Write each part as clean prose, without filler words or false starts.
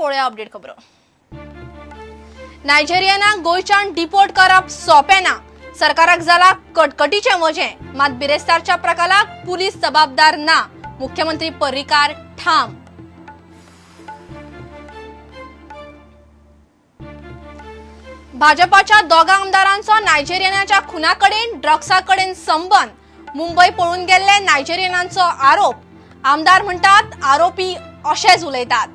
पळोवया अपडेट खबरो. नायजेरियनाक गोंयच्यान डिपोर्ट करप सोंपें ना. सरकाराक जाला कटकटीचें वजें. मात बिरेस्तारच्या प्रकाराक पुलीस जबाबदार ना. मुख्यमंत्री पर्रीकार ठाम. भाजपाच्या दोगा आमदारांचो नायजेरियनाच्या खुना कडेन ड्रग्सा कडेन संबंद. मुंबय पळून गेल्ले नायजेरियनांचो आरोप. आमदार म्हणटात आरोपी अशेच उलयतात.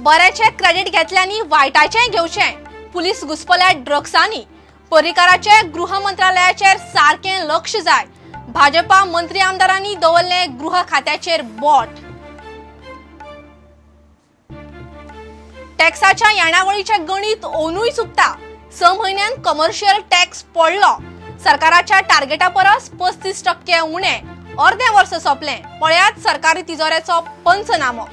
बऱ्याचे क्रेडिट घेतल्यांनी वायटाचें घेवचें. पुलीस घुसपल्या ड्रग्सांनी. पर्रीकाराचे गृह मंत्रालयाचेर सारकें लक्ष जाय. भाजपा मंत्री आमदारांनी दवरले गृह खात्याचेर बोट. टॅक्साच्या येणावळीचें गणीत ओनूय चुकता. 6 म्हयन्यांत कमर्शियल टॅक्स पडलो. सरकाराच्या टार्गेटा परस 35% उणें. अर्दें वर्स सोंपलें. पळयात सरकारी तिजोऱ्याचो पंचनामो.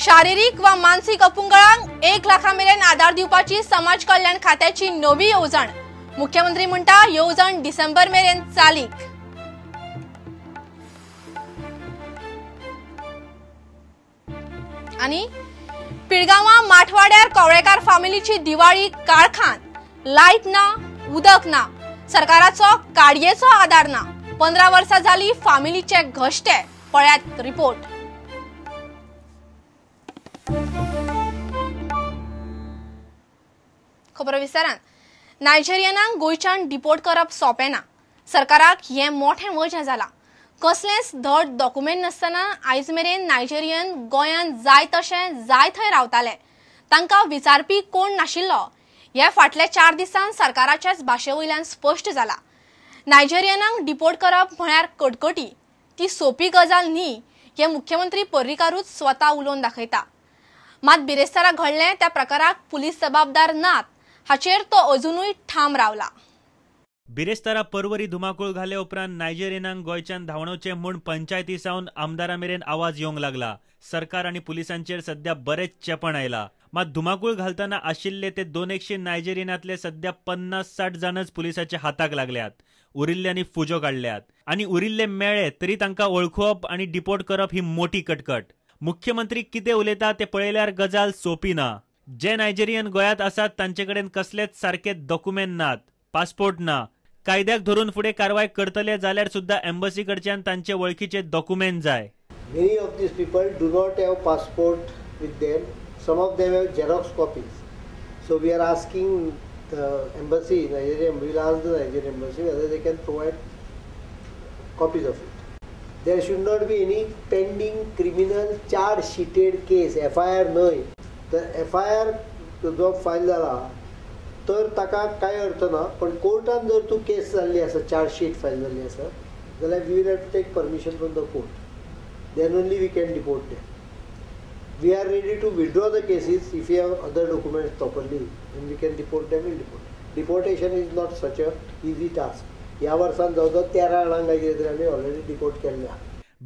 शारिरीक वा मानसीक अपंगळांक 1 लाखा मेरेन आधार दिवपाची समाज कल्याण खात्याची नवी येवजण. मुख्यमंत्री म्हणटा येवजण डिसेंबर मेरेन चालीक. आनी पिळगांवां माठवाड्यार कवळेकार फामिलीची दिवाळी काळखान. लायट ना, उदक ना, सरकाराचो काडयेचो आदार ना. 15 वर्सां जाली फामिलीचे घश्टे. पळयात रिपोर्ट. खबर विस्तारान. नायजेरियनांक गोंयच्यान डिपोर्ट करप सोंपें ना. सरकाराक हें मोठें वजें जालां. कसलेंच धड डॉक्युमेंट नासतना आयज मेरेन नायजेरियन गोंयांत जाय तशें जाय थंय रावताले. तांकां विचारपी कोण नाशिल्लो. हे फाटल्या 4 दिसांत सरकाराच्याच भाशे वयल्यान स्पश्ट जाला. नायजेरियनांक डिपोर्ट करप म्हळ्यार कटकटी. ती सोंपी गजाल न्ही हें मुख्यमंत्री पर्रीकारूच स्वता उलोवन दाखयता. मात बिरेस्तारा घडलें त्या प्रकाराक पुलीस जबाबदार नात हाचेर तो अजुनूय ठाम रावला. बिरेस्तारा परवरी धुमाकूळ घाले उपरांत नायजेरियनांक गोंयच्यान धांवणोवचें म्हूण पंचायती सावन आमदारा मेरेन आवाज येवंक लागला. सरकार आनी पुलिसांचेर सध्या बरेंच चेपण आयला. मात धुमाकूळ घालतना आशिल्ले ते 200 नायजेरियनांतले सध्या 50-60 जाणच पुलिसाच्या हाताक लागल्यात. उरिल्ल्यांनी फुजो काडल्यात आनी उरिल्ले मेळ्ळे तरी तांकां वळखुवप आनी डिपोर्ट करप ही मोटी कटकट. मुख्यमंत्री कितें उलयता ते पळयल्यार गजाल सोंपी ना. जे नायजेरियन गोंयांत आसात तांचे कडेन कसलेच सारके डॉक्युमेंट नात, पासपोर्ट ना. कायद्याक धरून फुडें कारवाय करतले जाल्यार सुद्धा एम्बसी कडच्यान तांचे वळखीचे डॉक्युमेंट जाय. Many of these people do not have passport with them. Some of them have xerox copies. So we are asking the embassy, Nigerian, we will ask the Nigerian embassy whether they can provide copies of it. There should not be any pending criminal charge sheeted case, FIR न्हय. तर FIR जो file जाला तर ताका कांय अर्थ ना, पण कोर्टान जर तूं केस जाल्ली आसा, चार्ज शीट फायल जाल्ली आसा जाल्यार we will have to take permission from the court, then only we can deport them. We are ready to withdraw the cases if you have other documents properly and we can deport them. Will deport. Deportation is not such a easy task. ह्या वर्सान जवळ जवळ 13 जाणांक काय कितें तरी आमी already deport केल्ले आहा.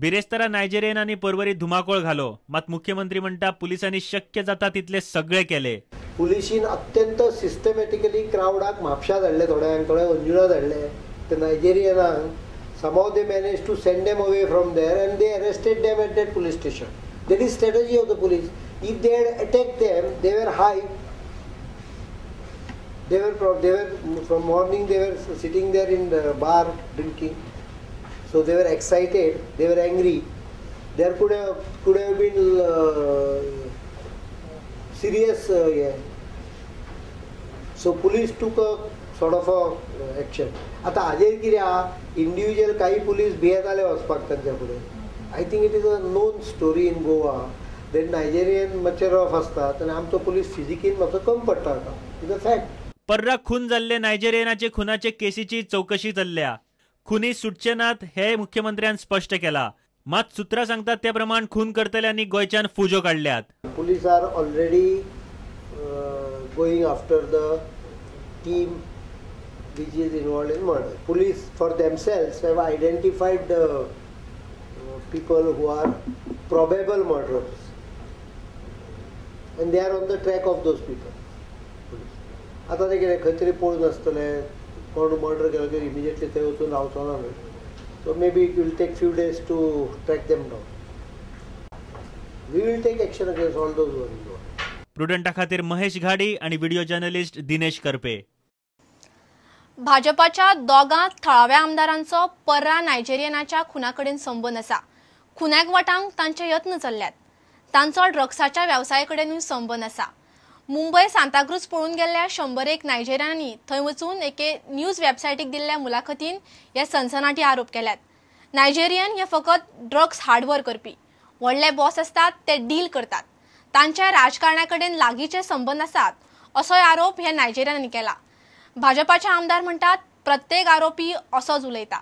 बिरेस्तारा नायजेरियनांनी परवरी धुमाकूळ घालो. मात मुख्यमंत्री म्हणटा पुलिसांनी शक्य जाता तितले सगळे केले. पुलिशीन अत्यंत सिस्टमॅटिकली क्रावडाक म्हापशा धाडले, थोड्यांक थोड्यांक अंजुणा धाडले. ते नायजेरियनांक somehow they managed to send them away from there and they arrested them at that police station. That is strategy of the police. If they had attacked them, they were high. They were from morning they were sitting there in the bar drinking. So they were excited, they were angry. There could have been serious yeah. So police took a sort of a action. आतां हाजेर कितें आहा, individual काही police भियेताले वचपाक तांच्या फुडें. I think it is a known story in Goa that Nigerian मातशे rough आसतात आनी आमचो पुलीस फिजिकीन मातसो कम पडटा आतां. Is a fact. पर्रा खून जाल्ले नायजेरियनाचे खुनाचे केसीची चौकशी चल्ल्या. खुनी सुटचे नात हे मुख्यमंत्र्यान स्पश्ट केला. मात सूत्रां सांगतात ते प्रमाण खून करतल्यांनी गोंयच्यान फुजो काडल्यात. Police are already going after the team which is involved in murder. Police for themselves have identified the people who are probable murderers and they are on the track of those people. आतां ते कितें खंय तरी पळून आसतले, कोण murder केलो की इमिजिएटली थंय वचून रावचो ना न्हय. So maybe it will take few days to track them down. We will take action against all those who are involved. प्रुडंटा खातीर महेश घाडी आणि व्हिडिओ जर्नलिस्ट दिनेश करपे. भाजपाच्या दोगां थळाव्या आमदारांचो पर्रा नायजेरियनाच्या खुना कडेन संबंद आसा. खुन्याक वाटावंक तांचे यत्न चल्ल्यात. तांचो ड्रग्साच्या वेवसाया कडेनूय संबंद आसा. मुंबय सांताक्रूज पळून गेल्ल्या 101 नायजेरियनांनी थंय वचून एके न्यूज वेबसायटीक दिल्ल्या मुलाखतीन हे सनसनाटी आरोप केल्यात. नायजेरियन हे फकत ड्रग्स हार्डवर करपी व्हडले बॉस आसतात, ते डील करतात. तांच्या राजकारणा कडेन लागींचे संबंद आसात असोय आरोप ह्या नायजेरियनांनी केला. भाजपाचे आमदार म्हणटात प्रत्येक आरोपी असोच उलयता.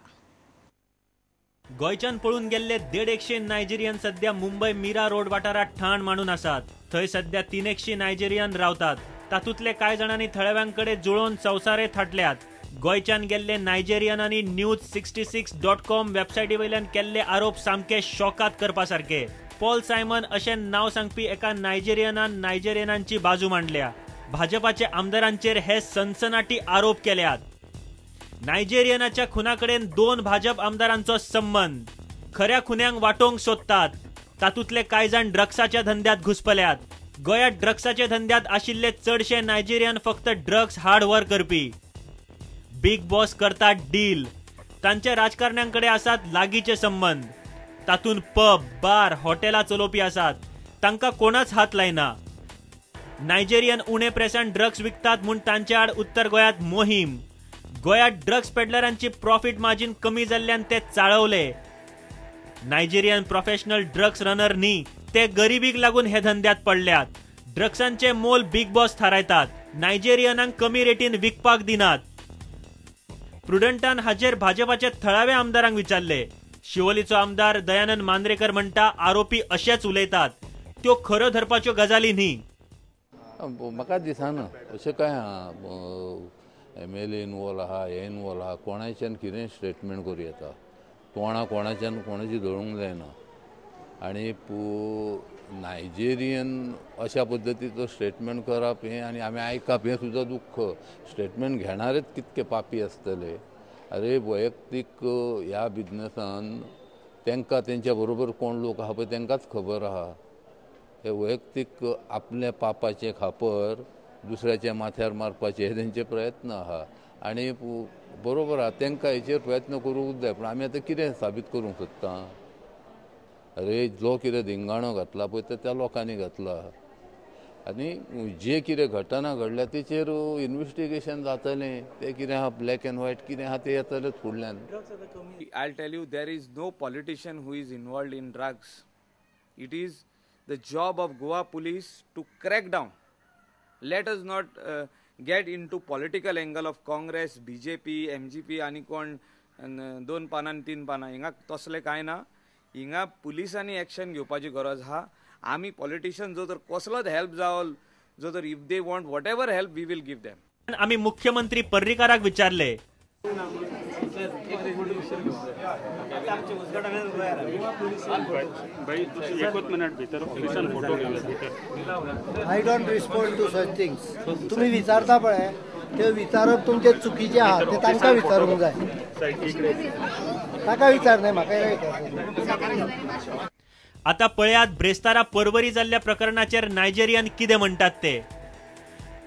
गोंयच्यान पळून गेल्ले 150 नायजेरियन सध्या मुंबय मीरा रोड वाठारात ठाण मांडून आसात. थंय सध्या 300 नायजेरियन रावतात. तातूंतले कांय जाणांनी थळाव्यांकडे जुळोवन संवसारे थाटल्यात. गोंयच्यान गेल्ले नायजेरियनांनी न्यूज 66.com वेबसायटी वयल्यान केल्ले आरोप सामके शॉकात करपा सारके. पॉल सायमन अशें नांव सांगपी एका नायजेरियनान नायजेरियनांची बाजू मांडल्या. भाजपाचे आमदारांचेर हे सनसनाटी आरोप केल्यात. नायजेरियनाच्या खुना कडेन 2 भाजप आमदारांचो संबंद. खऱ्या खुन्यांक वाटोवंक सोदतात. तातूंतले कांय जाण ड्रग्साच्या धंद्यात घुसपल्यात. गोंयांत ड्रग्साच्या धंद्यात आशिल्ले चडशे नायजेरियन फक्त ड्रग्स हाड व्हर करपी. बिग बॉस करतात डील. तांच्या राजकारण्यांकडे आसात लागींचे संबंद. तातूंत पब, बार, हॉटेलां चलोवपी आसात. तांकां कोणच हात लायना. नायजेरियन उणे प्रेसान ड्रग्स विकतात म्हूण तांचे आड उत्तर गोंयांत मोहीम. गोंयांत ड्रग्स पेडलरांची प्रॉफिट मार्जिन कमी जाल्ल्यान ते चाळवले. नायजेरियन प्रोफेशनल ड्रग्स रनर न्ही, ते गरिबीक लागून हे धंद्यात पडल्यात. ड्रग्सांचे मोल बिग बॉस थारायतात. नायजेरियनांक कमी रेटीन विकपाक दिनात. प्रुडंटान हाचेर भाजपाच्या थळाव्या आमदारांक विचारले. शिवोलीचो आमदार दयानंद मांद्रेकर म्हणटा आरोपी अशेच उलयतात, त्यो खऱ्यो धरपाच्यो गजाली न्ही. म्हाका दिसना अशें काय एम एल ए इनवॉल्व आहा, हे इनवॉल्व आहा, कोणाच्यान कितें स्टेटमेंट करूं येता. तोंडां कोणाच्यान कोणाची धरूंक जायना. आनी नायजेरियन अशा पद्दतीचो स्टेटमेंट करप हें आनी आमी आयकप हें सुद्दां दुख्ख. स्टेटमेंट घेणारेच कितके पापी आसतले. अरे वैयक्तीक ह्या बिजनसान तांकां तेंच्या बरोबर कोण लोक आहा पळय तांकांच खबर आहा. हे वैयक्तीक आपल्या पापाचें खापर दुसऱ्याच्या माथ्यार मारपाचे हे तेंचे प्रयत्न आहा. आनी बरोबर आहा, तांकां हेचेर प्रयत्न करूंक जाय. पूण आमी आतां कितें साबीत करूंक सोदता? अरे जो कितें धिंगाणो घातला पळय तो त्या लोकांनी घातला. आनी जे कितें घटना घडल्या तेचेर इन्वेस्टिगेशन जातलें. तें कितें आहा ब्लॅक एंड व्हायट कितें आहा तें येतलेंच फुडल्यान. I tell you, there is no politician who is involved in drugs. It is the job of Goa police to crack down. Let us not get into political angle of Congress, BJP, MGP आनी कोण 2 पानां 3 पानां. हिंगा तसलें कांय ना. हिंगा पुलिसांनी एक्शन घेवपाची गरज आहा. आमी पॉलिटिशियन जो तर कसलोच हेल्प जावो, जो तर if they want whatever help we will give them. आमी मुख्यमंत्री पर्रीकाराक विचारले. I don't respond to such things. तुमी विचारता पळय ते विचारप तुमचे चुकीचे आहा, ते तांकां विचारूंक जाय. ताका विचार न्हय, म्हाका विचार. आता पळयात ब्रेस्तारा परवरी जाल्ल्या प्रकरणाचेर नायजेरियन कितें म्हणटात ते.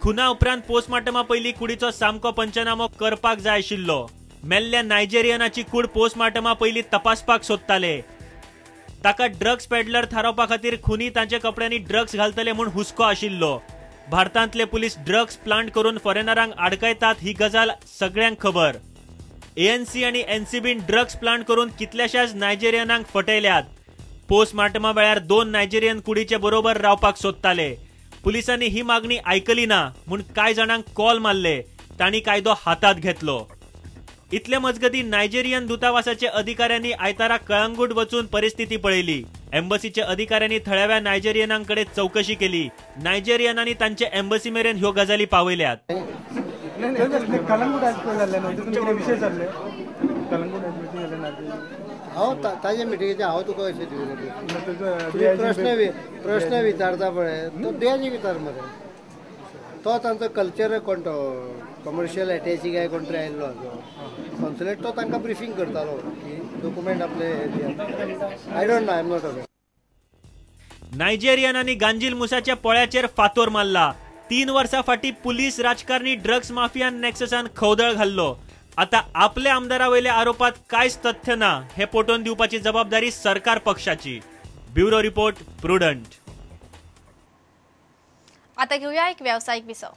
खुना उपरांत पोस्टमार्टमा पयलीं कुडीचो सामको पंचनामो करपाक जाय आशिल्लो. मेल्ल्या नायजेरियनाची कूड पोस्टमार्टमा पयलीं तपासपाक सोदताले. ताका ड्रग्स पेडलर थारावपा खातीर खुनी तांच्या कपड्यांनी ड्रग्स घालतले म्हूण हुस्को आशिल्लो. भारतांतले पुलीस ड्रग्स प्लांट करून फॉरेनरांक आडकायतात ही गजाल सगळ्यांक खबर. एएनसी आनी एनसीबीन ड्रग्स प्लांट करून कितल्याशाच नायजेरियनांक फटयल्यात. पोस्टमार्टमा वेळार 2 नायजेरियन कुडीचे बरोबर रावपाक सोदताले. पुलिसांनी ही मागणी आयकली ना म्हूण कांय जाणांक कॉल मारले. तांणी कायदो हातात घेतलो. इतले मजगती नायजेरियन दूतावासाचे अधिकाऱ्यांनी आयतारा कळंगूट वचून परिस्थिती पळयली. एम्बसीच्या अधिकाऱ्यांनी थळाव्या नायजेरियनांकडे चौकशी केली. नायजेरियनांनी तांचे एम्बसी मेरेन ह्यो गजाली पावयल्यात. हांव ताजे मिटिंगेचे हांव तुका अशें दिवं प्रश्न विचारता पळय तो डीआयजी विचार मरे. तो तांचो कल्चर कोण तो कमर्शियल एटॅची काय कोण तरी आयिल्लो आसा कॉन्सुलेट, तो तांकां ब्रिफींग करतालो की डॉक्युमेंट आपले. I don't know, I am not aware. नायजेरियनांनी गांजील मुसाच्या पोळ्याचेर फातोर मारला. 3 वर्सां फाटीं पुलीस राजकारणी ड्रग्स माफियान नॅक्ससान खवदळ घाल्लो. आता आपल्या आमदारा वयल्या आरोपात कांयच तथ्य ना हे पटोवन दिवपाची जबाबदारी सरकार पक्षाची. Bureau report, Prudent. आता घेऊया एक व्यावसायिक विसव.